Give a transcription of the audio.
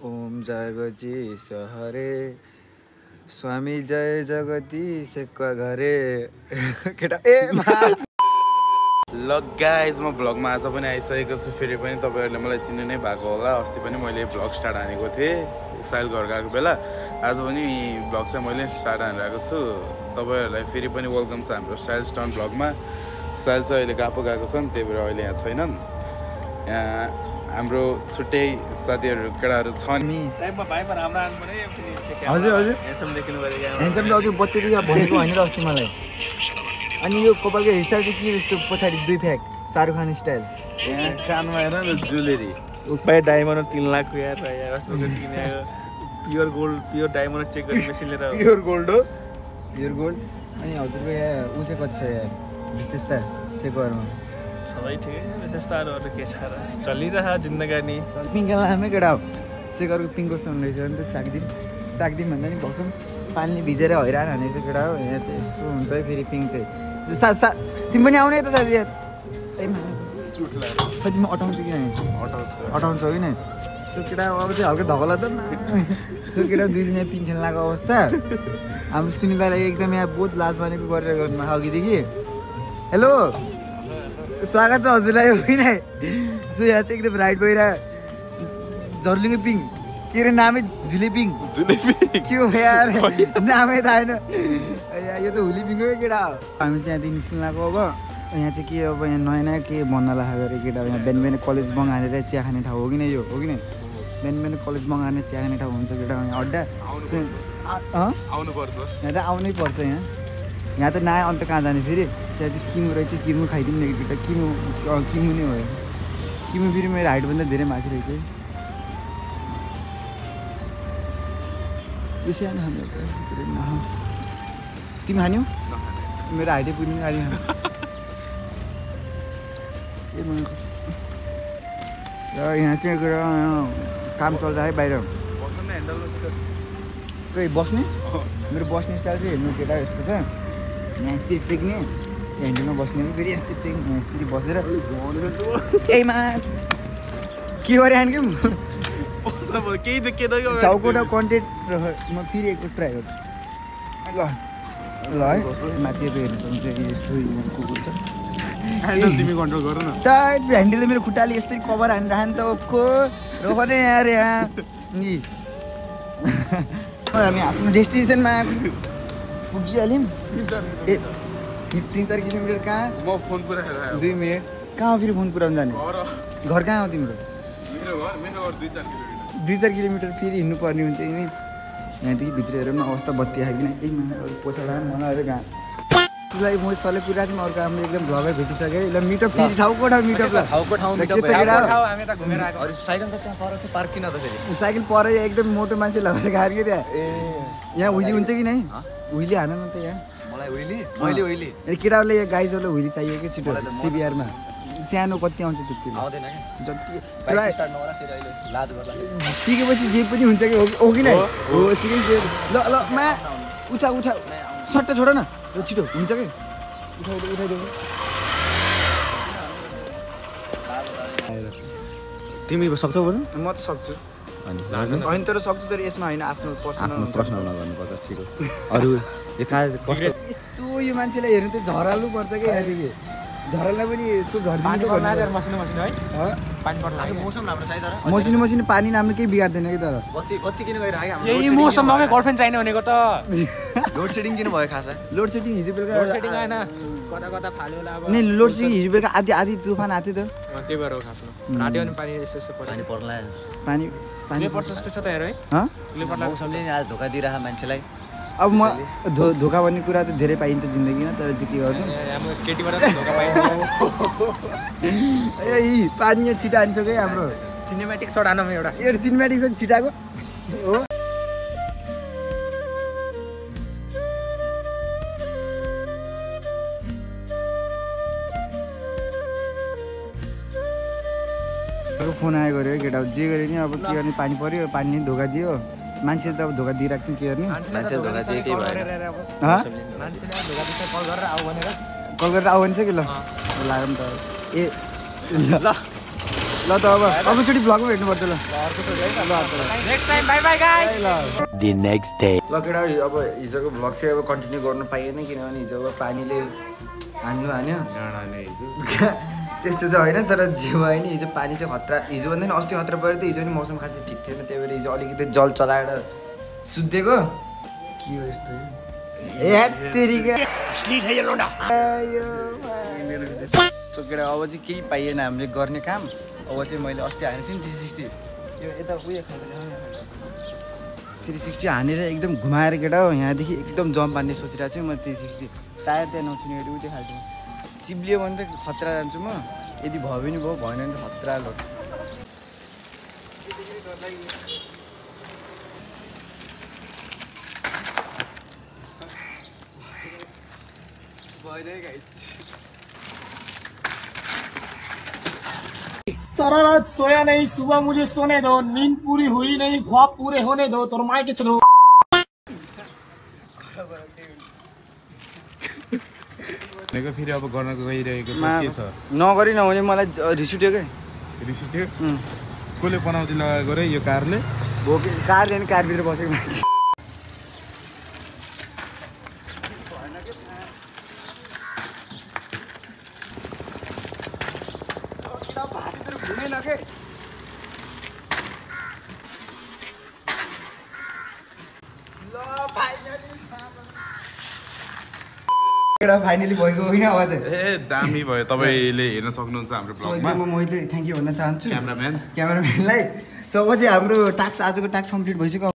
ओम जगजी सहरे स्वामी जय जगदीश घरे केटा ए ल गाइज म भ्लगमा आज पनि आइसकेको छु। फेरि पनि तपाईँहरूले मलाई चिन्नु नै भएको होला। अस्ति पनि मैले भ्लग स्टार्ट हानेको थिएँ साइल घर गएको बेला। आज पनि भ्लग चाहिँ मैले स्टार्ट हानिरहेको छु। तपाईँहरूलाई फेरि पनि वेलकम छ हाम्रो साइल स्टोन भ्लगमा। साइल चाहिँ अहिले गएको छन्, त्यही भएर अहिले यहाँ छैनन्। यहाँ हाम्रो छुट्टै साथीहरू केटाहरू छन् नि। हजुर हजुर ह्यान्डसम हजुर बच्चे भनेको होइन र अस्ति मलाई। अनि यो कपालको हेयरस्टाइल चाहिँ के यस्तो पछाडि दुई फ्याक शाहरुख खान स्टाइल। यहाँ कानमा हेर न ज्वेलरी उपाय डायमन्ड 3 लाख को यार pure gold pure diamond check गर्ने मेसिन लिएर प्योर गोल्ड हो प्योर गोल्ड। अनि हजुरको यहाँ ऊ चाहिँ कति छ यहाँ विशेषता सेकोहरूमा? सबै ठिकै विशेषताहरू अरू के छ र चलिरह जिन्दगानी। पिङ्क लामै केटा हो सेकरको पिङ्क कस्तो हुने रहेछ भने त चाकदिम भन्दा नि भक्सम पानीले भिजेर हैरान हाने चाहिँ केटा हो। यहाँ चाहिँ यसो हुन्छ है फेरि पिङ्क चाहिँ तिमी पनि आउने त साथी यार खै तिमी अटाउँछु कि अटाउँछौ कि नै सो केटा अब चाहिँ हल्का धकला त सो केटा दुईजना पिङ खेल्न लागेको अवस्था। हाम्रो सुनिलालाई एकदम यहाँ बहुत लाज मानेको गरेर गर्नु अघिदेखि। हेलो स्वागत छ हजुरलाई हो कि नै। सो यहाँ चाहिँ एकदम राइट भएर झर्लिङे पिङ के अरे नामै झुलेपिङ के हो यार नामै थाहा छैन यो त हुलिपिङ हो केटा हो। हामी चाहिँ यहाँदेखि निस्किनु लागेको अब यहाँ चाहिँ के अब यहाँ नयाँ नयाँ के भन्न लाग्यो अरे केटा यहाँ बिहान बिहान कलेज बङ हानेर चिया खाने ठाउँ हो कि नै यो हो कि नै? बिहान बिहान कलेज बङ हानेर चिया खाने ठाउँ हुन्छ केटा यहाँ अड्डा आउनुपर्छ। यहाँ त आउनै पर्छ। यहाँ त नआए अन्त कहाँ जाने फेरि चिया चाहिँ किमु रहेछ किमु खाइदिउँ न केटा किमु नै हो। किमु फेरि मेरो हाइटभन्दा धेरै माथि रहेछ है। यसै हाल्नु हाम्रो तिमी खान्यौ मेरो हाइटै पुग्ने गाडी र यहाँ चाहिँ गएर काम चल्छ है बाहिर खै बस्ने मेरो बस्ने स्टाइल चाहिँ हेर्नु केटा यस्तो छ। यहाँ यस्तै टेक्ने ह्यान्डलमा बस्ने पनि फेरि यस्तै टेक्ने यस्तरी बसेर केहीमा के गरे हान्क्यो टाउको टाउ कन्टेन्ट र म फेरि एकपल्ट ट्राई गर्छु ल ल है माथि हेर्नु सक्नुहुन्छ यस्तो कुकुर छ तिमी कन्ट्रोल गर न त ह्यान्डलले मेरो खुट्टाले यस्तै कभर हानिरहनु त ओको रोक नै यार यहाँ नि हामी आफ्नो डेस्टिनेसनमा पुगिहाल्यौँ। ए 3-4 किलोमिटर कहाँ म फोन पुऱ्याएर 2 मिनट कहाँ हो फेरि फोन पुऱ्याउनु जाने? घर कहाँ हो तिम्रो? मेरो घर 2-4 किलोमिटर फेरि हिँड्नु पर्ने हुन्छ नि। यहाँदेखि भित्र हेरौँ न अवस्था बत्ती आइकन पोसा लाग्यो मलाई अरे कहाँ त्यसलाई म सरले कुरा थिएँ अर्को हाम्रो एकदम भ्लगर भेटिसकेँ। ल मिटअप फेरि ठाउँको ठाउँ मिटअप साइकल पर एकदम मोटो मान्छे लगाएर गएर कि त्यहाँ यहाँ हुइली हुन्छ कि नै? हुइली हान न त यहाँ मलाई केटाहरूले यहाँ गाइजहरूलाई हुइली चाहियो कि छिटो सिबिआरमा सानो कति आउँछ त्यति सिकेपछि जे पनि हुन्छ कि हो कि नै? हो सिकै ल ल मा उठा सट्ट छोड न छिटो हुन्छ कि उठाइदेऊ। तिमी सक्छौ बोल्नु? म त सक्छु होइन तर सक्छु तर यसमा होइन आफ्नो पर्सनल प्रश्न नगर्नुपर्छ छिटो। अरू यस्तो यो मान्छेलाई हेर्नु त झराल्नु पर्छ कि यहाँदेखि झरालाई पनि यसो मसिनो पानी नाम्नु केही बिगार्दैन कि तर यही मौसममा गर्लफ्रेन्ड चाहिने भनेको त लोड सेडिङ किन भयो खास? लोड सेडिङ हिजो बेलुका लोड सेडिङ आएन कता फाल्यो होला अब नि लोड सेडिङ हिजो बेलुका आधी तुफान आएको थियो त त्यही भएर हो खासमा राति अनि पानी यसो पर्ला पानी पर्छ जस्तो छ त हेर है मौसमले आज धोका दिइरह मान्छेलाई। अब म धोका भन्ने कुरा त धेरै पाइन्छ जिन्दगीमा तर चाहिँ के गर्छु केटीबाट धोका पाइन्छ। ए पानी यहाँ छिटा हानिसक्यो हाम्रो सिनेमेटिक सट हानौँ एउटा सिनेमेटिक सट छिटाको हो। फोन आयो गऱ्यो केटा जे गऱ्यो नि अब के गर्ने पानी पऱ्यो पानी धोका दियो मान्छेले त अब धोका दिइरहेको थियो के गर्ने मान्छेले धोका दिए केही भएन कल गरेर आऊ भने चाहिँ कि ल लाग्यो नि त ए ल ल त अब अर्कोचोटि भ्लगमा भेट्नुपर्छ ल next time by by guys The next day. ल केटा अब हिजोको भ्लग चाहिँ अब कन्टिन्यू गर्नु पाइएन किनभने हिजो अब पानीले हान्यो त्यस्तो चाहिँ होइन तर जे भयो नि हिजो पानी चाहिँ खतरा हिजोभन्दा नि अस्ति खतरा पऱ्यो त हिजो नि मौसम खासै ठिक थिएन त्यही भएर हिजो अलिकति जल चलाएर सुत्दिएको के हो यस्तो सो केटा अब चाहिँ केही पाइएन हामीले गर्ने काम अब चाहिँ मैले अस्ति हानेको छु नि 360 यो यता उयो 360 हानेर एकदम घुमाएर केटा हो यहाँदेखि एकदम जम्प हान्ने सोचिरहेको छु म 360 टायर त्यहाँ नछुने गरी उतै खाल्छु चिप्लियो भने त खतरा जान्छु म यदि भयो पनि भयो भएन भने त खतरा लग्छ सारा रात सोया नहीं, सुबह मुझे सोने दो, नींद पूरी हुई नहीं, ख्वाब पूरे होने दो, तो मायके चलो। फेरि अब गर्न गइरहेको छ के छ नगरी नहुने मलाई रिस उठ्यो क्या रिस उठ्यो कसले बनाउँदै लगाएको रे यो कारले भोके कारले नि कारभित्र बसेको फाइनली भएको होइन आवाज ए दामी भयो तपाईँले हेर्न सक्नुहुन्छ हाम्रो ब्लगमा मैले थ्याङ्क यू भन्न चाहन्छु क्यामेराम्यान क्यामेराम्यानलाई सो अब चाहिँ हाम्रो टास्क आजको टास्क कम्प्लिट भइसक्यो